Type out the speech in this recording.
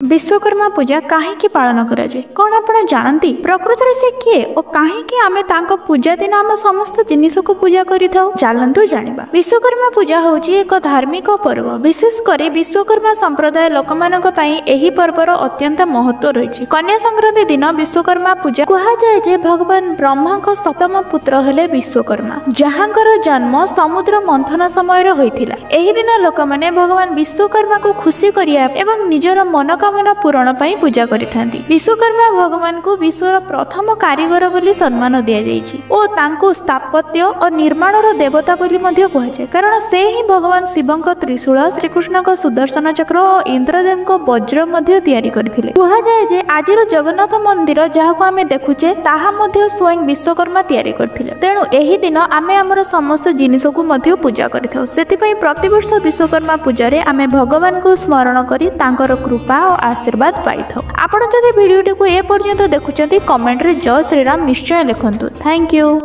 ବିଶ୍ୱକର୍ମା ପୂଜା କାହିଁକି ପାଳନ କରାଯାଏ, କ'ଣ ଆପଣ ଜାଣନ୍ତି? ପ୍ରକୃତରେ ସେ କିଏ ଓ କାହିଁକି ଆମେ ତାଙ୍କ ପୂଜା ଦିନ ଆମ ସମସ୍ତ ଜିନିଷକୁ ପୂଜା କରିଥାଉ? ଚାଲନ୍ତୁ ଜାଣିବା। ବିଶ୍ୱକର୍ମା ପୂଜା ହେଉଛି ଏକ ଧାର୍ମିକ ପର୍ବ। ବିଶେଷ କରି ବିଶ୍ୱକର୍ମା ସମ୍ପ୍ରଦାୟ ଲୋକମାନଙ୍କ ପାଇଁ ଏହି ପର୍ବର ଅତ୍ୟନ୍ତ ମହତ୍ଵ ରହିଛି। କନ୍ୟା ସଂକ୍ରାନ୍ତି ଦିନ ବିଶ୍ୱକର୍ମା ପୂଜା। କୁହାଯାଏ ଯେ ଭଗବାନ ବ୍ରହ୍ମାଙ୍କ ସପ୍ତମ ପୁତ୍ର ହେଲେ ବିଶ୍ୱକର୍ମା, ଯାହାଙ୍କର ଜନ୍ମ ସମୁଦ୍ର ମନ୍ଥନ ସମୟରେ ହୋଇଥିଲା। ଏହି ଦିନ ଲୋକମାନେ ଭଗବାନ ବିଶ୍ୱକର୍ମାକୁ ଖୁସି କରିବା ଏବଂ ନିଜର ମନୋକାମନା ପୂରଣ ପାଇଁ ପୂଜା କରିଥାନ୍ତି। ବିଶ୍ୱକର୍ମା ଭଗବାନଙ୍କୁ ବିଶ୍ୱର ପ୍ରଥମ କାରିଗର ବୋଲି ସମ୍ମାନ ଦିଆଯାଇଛି ଓ ତାଙ୍କୁ ସ୍ଥାପତ୍ୟ ଓ ନିର୍ମାଣର ଦେବତା ବୋଲି ମଧ୍ୟ କୁହାଯାଏ, କାରଣ ସେ ହିଁ ଭଗବାନ ଶିବଙ୍କ ତ୍ରିଶୂଳ, ଶ୍ରୀକୃଷ୍ଣଙ୍କ ସୁଦର୍ଶନ ଚକ୍ର ଓ ଇନ୍ଦ୍ରଦେବଙ୍କ ବଜ୍ର ମଧ୍ୟ ତିଆରି କରିଥିଲେ। କୁହାଯାଏ ଯେ ଆଜିର ଜଗନ୍ନାଥ ମନ୍ଦିର ଯାହାକୁ ଆମେ ଦେଖୁଛେ, ତାହା ମଧ୍ୟ ସ୍ୱୟଂ ବିଶ୍ୱକର୍ମା ତିଆରି କରିଥିଲେ। ତେଣୁ ଏହି ଦିନ ଆମେ ଆମର ସମସ୍ତ ଜିନିଷକୁ ମଧ୍ୟ ପୂଜା କରିଥାଉ। ସେଥିପାଇଁ ପ୍ରତିବର୍ଷ ବିଶ୍ୱକର୍ମା ପୂଜାରେ ଆମେ ଭଗବାନଙ୍କୁ ସ୍ମରଣ କରି ତାଙ୍କର କୃପା ଓ ଆଶୀର୍ବାଦ ପାଇଥାଉ। ଆପଣ ଯଦି ଭିଡ଼ିଓଟିକୁ ଏ ପର୍ଯ୍ୟନ୍ତ ଦେଖୁଛନ୍ତି, କମେଣ୍ଟରେ ଜୟ ଶ୍ରୀରାମ ନିଶ୍ଚୟ ଲେଖନ୍ତୁ। Thank you.